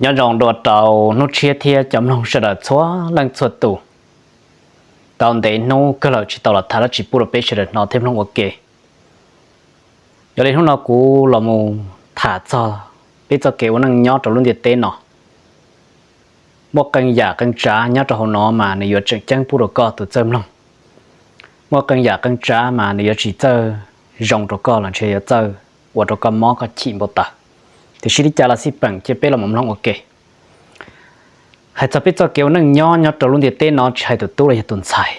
Nyob zoo dua rau hnub tshiab thiab cov mloog sawv daws txhua leej txhua tus. Tau ntev hnub kawg lawm tsis tau los tham dab tsi pub rau peb sawv daws hnov thiab mloog ua ke. Yog li hnub no kuv los mus tham txog peb txoj kev ua neej nyob rau lub ntiaj teb no. Muaj qee yam qee tsav nyob rau hauv no mas nws yuav tseem ceeb pub rau koj tus txawj mloog. Muaj qee yam qee tsav mas nws yuav tsis txawj zoo rau koj los ntshe yuav txawj ua rau koj mob koj chim npau taws. Tiam sis li cas los xij peem cia peb los mus mloog ua ke. Hais txog peb txoj kev ua neej nyob nyob rau lub ntiaj teb no tsis hais tus tub los yog tus ntxhais,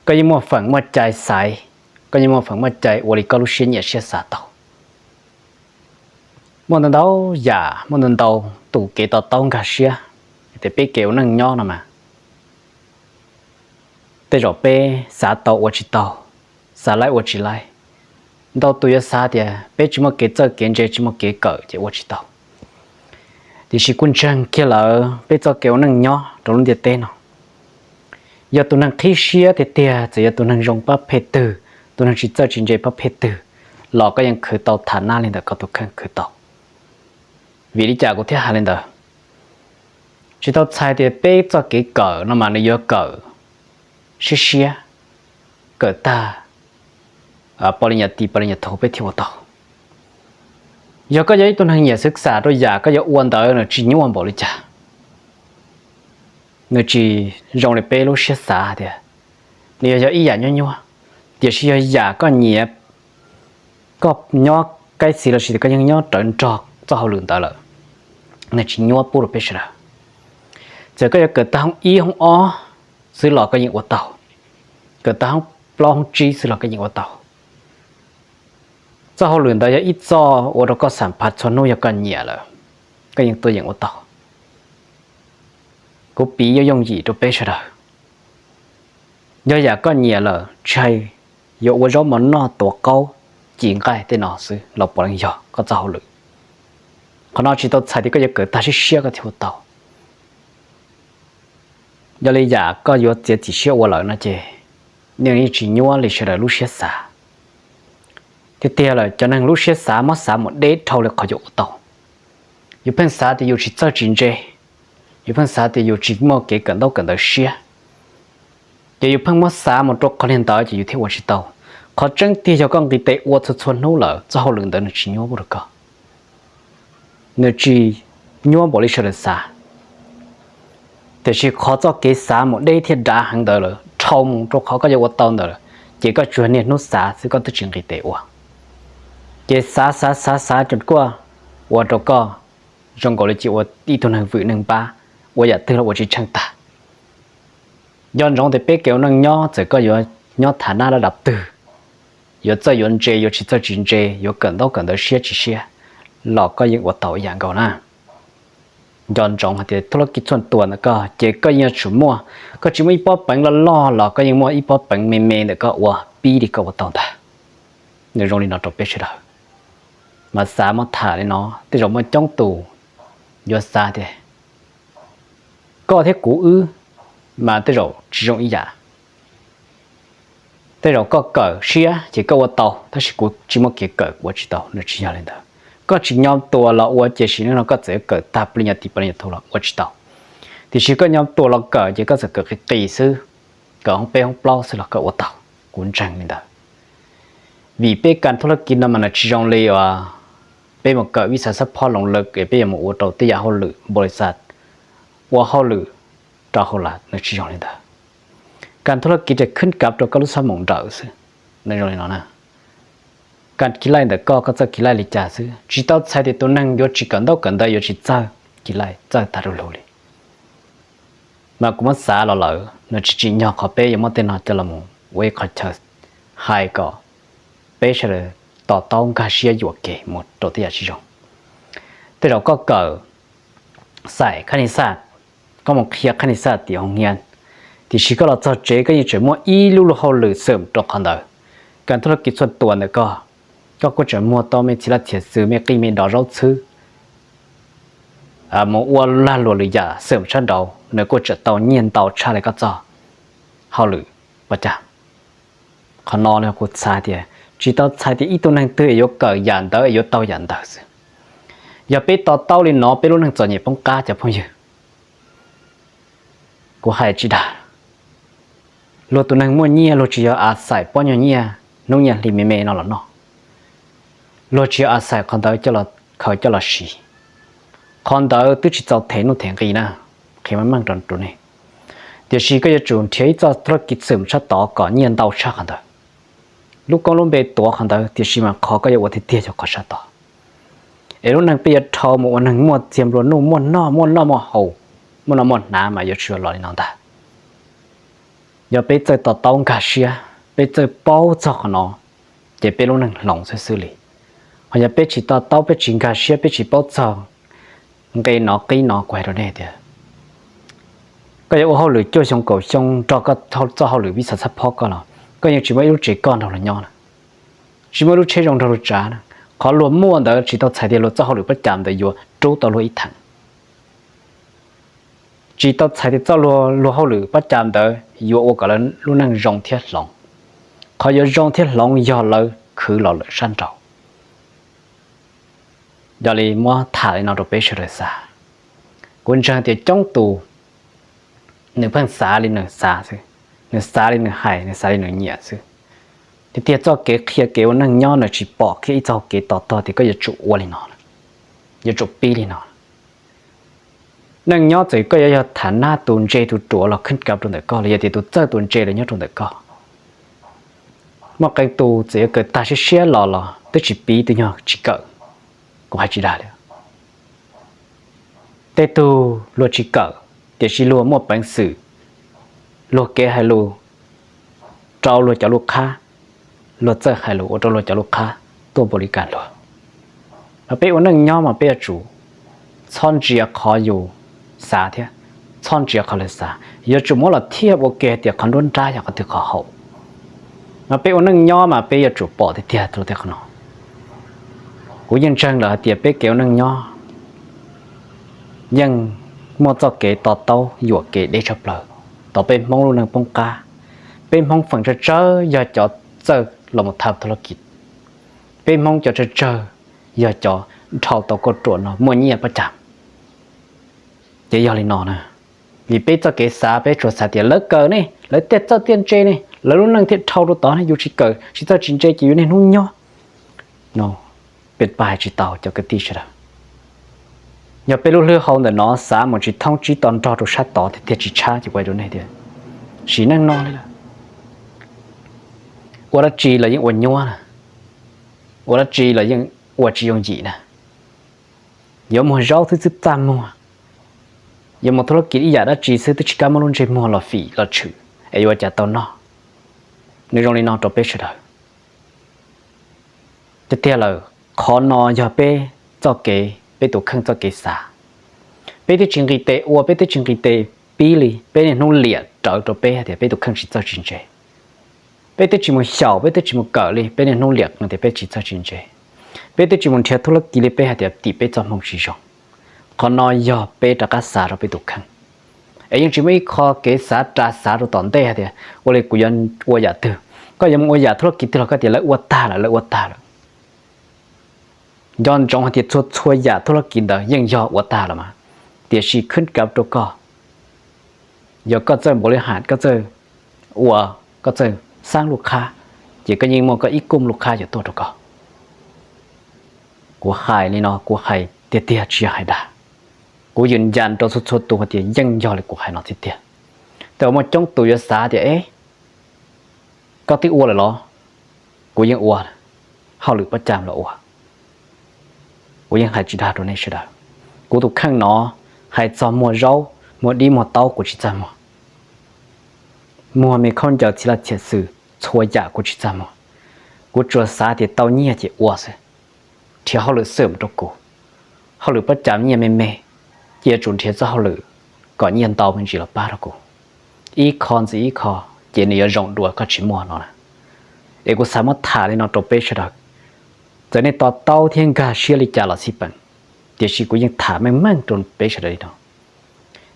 koj yeej muaj feem muaj cai xaiv, koj yeej muaj feem muaj cai ua li koj lub siab nyiam siab xav tau. Muaj ntau ntau yam, muaj ntau ntau tus kev to taub nkag siab. Tias peb kev ua neej nyob no mas tej zaum peb xav tau ua tsis tau, xav laib ua tsis laib. Ntau tus yuav xav tias peb tsis muaj kev txawj kev ntse tsis muaj kev kawm ces ua tsis tau. Tiam sis kuj ntseeg kiag lawm peb txoj kev ua neej nyob rau lub ntiaj teb no, yog tus neeg qhib siab tiag tiag txawm yog tus neeg zoo pab phem twg, tus neeg tsis txawj tsis ntse pab phem twg, los koj yeej khwv tau tham nab li ntawm koj tus kheej khwv tau. Vim li cas kuv thiaj hais li ntawd? Tsis tau txhais tias peb txoj kev kawm no mas nws yuav kawm siab siab, kawm tag pos li nyas tis pos li nyas thaum peb thiaj ua tau. Yog koj yog ib tug neeg nyiam xwv xam rau yam koj yuav ua ntawd nws tsis nyuaj npaum li cas. Nws tsis zoo li peb lub siab xav tias nws yog yog ib yam nyuaj nyuaj, tiam sis yog yam koj nyiam, koj nyob kaib xis los sis koj yeej nyob rawv nrog txoj hauj lwm ntawd lawm, nws tsis nyuaj pub rau peb sawv daws. Txawm koj yuav kawm tag hoob ib hoob ob xwb los koj yeej ua tau, kawm tag hoob plaub hoob tsib xwb los koj yeej ua tau. Txoj hauj lwm ntawd yog ib txoj ua rau koj xam phaj txhua hnub, yog koj nyiam lawm koj yeej tuaj yeem ua tau. Kuv piv yooj yooj yim rau peb sawv daws, yog yam koj nyiam lawm tsis hais yuav ua zaub mov noj tuav qaub ci nqaij tej no xwb los puav leej yog koj txoj hauj lwm. Qhov no tsis tau txhais tias koj yuav kawm tag siab siab koj thiaj ua tau. Yog li yam koj yuav txiav txim siab ua lawm no ces nws yeej tsis nyuaj li sawv daws lub siab xav. Tiag tiag lawm cov neeg lub siab xav muab xav mus deb dhau li qhov yuav ua tau. Yus pheej xav tias yus tsis txawj tsis ntse, yus pheej xav tias yus tsis muaj kev kawm ntaub kawm ntawv siab, ces yus pheej muab xav mus rau qhov li ntawd ces yus thiaj ua tsis tau. Qhov tseeb tiag yog koj nqis tes ua txhua txhua hnub lawm txoj hauj lwm ntawd nws tsis nyuaj pub rau koj, nws tsis nyuaj npaum li sawv daws xav. Tiam sis qhov txoj kev xav mus deb thiab dav heev ntawd lawm dhau mus rau qhov koj yuav ua tau ntawd lawm, ces koj tsuas niaj hnub xav xwb koj twb tsis nqis tes ua. Ces xav xav xav xav ces kuj ua rau koj zoo nkaus li cia ua ib tug neeg vwm neeg npab, ua yam twg los ua tsis tsheej tag. Nco ntsoov tias peb kev ua neej nyob txawm koj yuav nyob tham nab lab dav twg, yuav txawj yuav ntse yuav tsis txawj tsis ntse, yuav kawm ntaub kawm ntawv siab tsis siab, los koj yeej ua tau ib yam nkaus na. Nco ntsoov hais tias thub lab kis txhuaj tuas ntawm koj ces koj yeej yuav tsum muaj, koj tsis muaj ib pob peev loj loj los koj yeej muaj ib pob peev me me ntawm koj ua pib li koj ua tau ntag. Nws zoo li no rau peb sawv daws. Mas xav muab tham li no, tej zaum muaj coob tus yuav xav tias koj thiab kuv wb mas tej zaum tsis zoo ib yam. Tej zaum koj kawm siab ces koj ua tau, tab sis kuv tsis muaj kev kawm kuv ua tsis tau. Nws tsis yog li ntawd. Koj tsis nyo tuas los ua ces sim neej no koj txawm yuav kawm tag pli nyas tis pli nyas thaum los ua tsis tau. Tiam sis koj nyo tuas los kawm ces koj txawm kawm qis qis xwb, kawm hoob peb hoob plaub xwb los koj ua tau. Kuv ntseeg li ntawd. Vim peb kas thub lab kis no mas nws tsis zoo li uas peb mus kawm vij xav xab phob loos lawm es peb yuav mus ua rau tej yam hauj lwm npaum li xav ua hauj lwm rau hauj lwm, nws tsis zoo li ntawd. Kas thub lab kis ces khwb kav rau koj lub xob moos nrawm xwb. Nws zoo li no na. Kas kis laij ntawm koj, koj txawj kis laij li cas xwb, tsis tau txhais tias tus neeg yuav tsis kawm ntaub kawm ntawv yuav tsis txawj kis laij, txawj tag du lug li. Mas kuv muab xav los lawm nws tsis tsim nyog qhov peb yuav muab tej no coj los mus ua ib qho chaw hais kom peb sawv daws to taub nkag siab yuam kev mus rau tej yam tsis zoo. Tej zaum koj kawm xaim khab ni xaj, koj mus qhia khab ni xaj tim hoo hias, tiam sis koj los txog tsev koj yeej tseem muaj ib lub luag hauj lwm xwm rau qhov ntawd. Kas thub lab kis txhuaj tuas ntawm koj, koj kuj tseem muag tau me txiv laj txiav xwm me qij me dov zaub txhwb mus ua lag luam lwm yam xwm sab nraud, nws kuj tseem tau nyiaj ntau tshaj li koj txoj hauj lwm. Ua cas? Qhov no kuv xav tias tsis tau txhais tias ib tug neeg twg es yuav kawm yam ntawd es yuav tau yam ntawd xwb. Yog peb to taub li no peb lub neej txom nyem poob qab cov phooj ywg. Kuv hais tsis dag, luag tus neeg muaj nyiaj luag tsis yog a xais pob nyuag nyiaj hnub nyiaj hli me me no los noj, luag tsis yog a xais qhov ntawd khaws coj los siv. Qhov ntawd twb tsis txaus them nuj them nqi na, qhia meej meej rau nej. Tiam sis koj yuav tsum nrhiav ib txoj thab laj kis xwm sab tod kom nyiaj ntau tshaj qhov ntawd. Lub koob lub npe tuav qhov ntawd, tiam sis mas qhov koj yuav ua tiag tiag yog qhov sab tod. Es lub neej peb yuav dhau mus ua neeg muaj txiag nplua nuj, muaj noj muaj noj muaj haus, muaj noj muaj hnav mas yuav tsis los li no ntag. Yog peb txawj to taub nkag siab, peb txawj paub txog qhov no, ces peb lub neej hloov xwb xwb li. Ho yog peb tsis to taub, peb tsis nkag siab, peb tsis paub txog nqe no qib no, kuv hais rau nej tias, koj yuav ua hauj lwm cuaj xyoo kaum xyoo nrog koj txoj hauj lwm vij xav txhab phob koj los koj yeej tsis muaj ib lub tsev koj nrog luag nyob na, tsis muaj ib lub tsheb zoo nrog luag tsav na. Qhov luag muaj ntawd tsis tau txhais tias luag txoj hauj lwm pab cas ntawd yuav rub tau luag ib theem. Tsis tau txhais tias txoj luag hauj lwm pab cas ntawd yuav ua kom lawv lub neej zoo thiab hloov. Qhov yuav zoo thiab hloov yog lawv khwv los lawm sab nraud. Yog li muab tham li no rau peb sawv daws xav. Kuv ntseeg tias coob tus nws pheej xav li nws xav xwb, nws xav li nws hais, nws xav li nws nyiam xwb. Tiag tiag txoj kev qhia kev ua neej nyob nws tsis pom kiag ib txoj hau kev to taub tias koj yuav tsum ua li no, yuav tsum pib li no. Neej nyob txawm koj yuav yog tham nab tus ntse tus ruam los khwb kav rau ntawm koj, los yog tias tus txawj tus ntse los nyob rau ntawm koj. Muaj qee tus txawm yuav kawm tag siab siab los los twb tsis pib, tus nyuag tsis kawm. Kuv hais tsis dag li. Tej tug luag tsis kawm, tiam sis luag muaj peev xwm, luag kev hais lus rau luag cov lub qhab, luag txawj hais lus ua rau luag cov lub qhab tuaj npaum li cas luag. Mas peb ua neej nyob mas peb yuav tsum txhob ntsia qhov yus xav thiab txhob ntsia qhov lawv xav, yuav tsum muab los thiaj ua ke hais tias qhov nruab nrab yog qhov twg qhov haum. Mas peb ua neej nyob mas peb yuav tsum pom tiag tiag rau tej qhov no. Kuv yeej ntseeg lawm hais tias peb kev ua neej nyob yeej muaj txoj kev to taub yuam kev deb tshaj plaws. Tau peb Hmoob lub neej poob qab, peb Hmoob feem tsawg tsawg yog cov txawj los mus tham thab laj kis, peb Hmoob cov tsawg tsawg yog cov dhau tau kauj ruam no muaj nyiaj pab cas. Ces yog li no na, vim peb txoj kev xav peb tsuas xav tias lawv kawm ne, lawv tej txawj tiaj ntse ne, lawv lub neej thiaj dhau rau tod ne, yus tsis kawm tsis txawj tsis ntse ces yus niaj hnub nyob no, peb pab hais tsis tau cov kwv tij sawv daws. Yog peb lub hlwb hau ntawm no xav mus tsis thoob tsib to nrog rau sab tod tiag tiag tsis tshab ces kuv hais rau nej tias, sim neej no li lawm, ua dab tsi los yeej ua nyuab na, ua dab tsi los yeej ua tsis yooj yim na. Yuav muag zaub xwb twb txaj muag, yuav mus thab laj kis ib yam dab tsi xwb twb tsis kam muab lub ntsej muag los fim los tshwm es yuav ua cas tau noj. Nws zoo li no rau peb sawv daws. Tiag tiag lawm, qhov no yog peb txoj kev, peb tus kheej txoj kev xav. Peb twb tsis nqis tes ua, peb twb tsis nqis tes pib li, peb niaj hnub liam rawv rau peb hais tias peb tus kheej tsis txawj tsis ntse. Peb twb tsis mus xyaum, peb twb tsis mus kawm li, peb niaj hnub liam qees tias peb tsis txawj tsis ntse. Peb twb tsis mus nrhiav thab laj kis li, peb hais tias tim peb txoj hmoo tsis zoo. Qhov no yog peb rov qab xav rau peb tus kheej. Es yeej tsis muaj ib qho kev xav ras xav rau tom ntej hais tias ua li kuv yuav ua yam twg. Koj yuav mus ua yam thab laj kis twg los koj tias lawv ua tag lawm, lawv ua tag lawm. Nco ntsoov hais tias txhua txhua yam thab laj kis ntawd yeej yog ua tag los mas, tiam sis khwb kav rau koj, yog koj txawj npaum li ham, koj txawj ua, koj txawj xaab lub qhab, ces koj yeej muaj koj ib koob lub qhab yuav tuaj rau koj. Kuv hais li no kuv hais tiag tiag tsis yog hais dag. Kuv yws ncas rau txhua txhua tus hais tias yeej yog li kuv hais no tiag tiag. Tej uas muaj coob tus yuav xav tias, e, koj twb ua lawm los? Kuv yeej ua, hauj lwm pob cas los ua. Kuv yeej hais tsis dag rau nej sawv daws. Kuv tus kheej no, hais txog muag zaub, muag dib, muag taub kuv tsis txaj muag. Muag me khaub ncaws txhia laj txhia xwm, txhua yam kuv tsis txaj muag. Kuv tsuas xav tias tau nyiaj ces ua xwb, nrhiav hauj lwm xwm rau kuv. Hauj lwm pob cas nyiaj me me, ces yuav tsum nrhiav txoj hauj lwm kom nyiaj ntau me ntsis los pab rau kuv. Ib qho ntxiv ib qho, ces nws yuav zoo dua koj tsis muaj no na. Es kuv xav muab tham li no rau peb sawv daws. Txawm nej to taub thiab nkag siab li cas los xij peem, tiam sis kuv yeej tham meej meej rau peb sawv daws li no.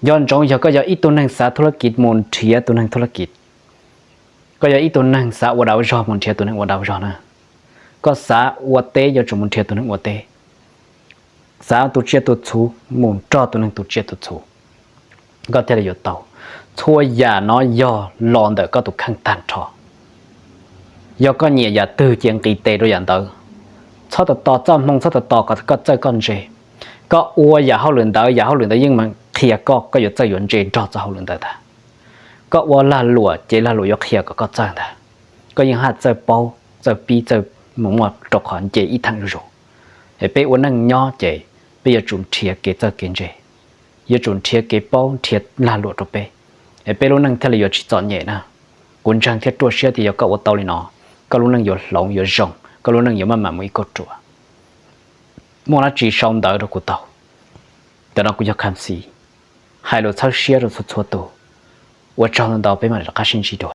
Nco ntsoov, yog koj yog ib tug neeg xav thab laj kis mus nrhiav tus neeg thab laj kis. Koj yog ib tug neeg xav ua dag ua zog mus nrhiav tus neeg ua dag ua zog na. Koj xav ua teb yuav tsum mus nrhiav tus neeg ua teb. Txav tus tsiaj tus txhu mus nrog tus neeg tus tsiaj tus txhu, koj thiaj li yuav tau. Txhua yam no yog los ntawm koj tus kheej tag nrho. Yog koj nyiam yam twg ces nqis tes rau yam ntawd. Txhob tos tos txoj hmoo, txhob tos tos kom koj txawj koj ntse. Koj ua yam hauj lwm ntawd, yam hauj lwm ntawd yeej meem qhia koj, koj yuav txawj yuav ntse nrog txoj hauj lwm ntawd ntag. Koj ua lag luam ces lag luam yuav qhia kom koj txawj ntag. Koj yeej haj txawj paub, txawj pib, txawj mus muaj rau qhov nce ib theem zuj zus. Es peb ua neej nyob ces peb yuav tsum nrhiav kev txawj kev ntse, yuav tsum nrhiav kev paub, nrhiav lag luam rau peb, es peb lub neej thiaj li yuav tsis txom nyem na. Kuv ntseeg thiab ruaj siab tias yog koj ua tau li no, koj lub neej yuav hloov yuav zoo, koj lub neej yuav maj mam mus ib kauj ruam. Muaj dab tsi sau ntawv rau kuv tau. Ntawm no kuv yog Kham Xis, hais lus txhawb siab rau txhua txhua tus. Ua tsaug ntau ntau, peb mam li rov qab sib ntsib dua.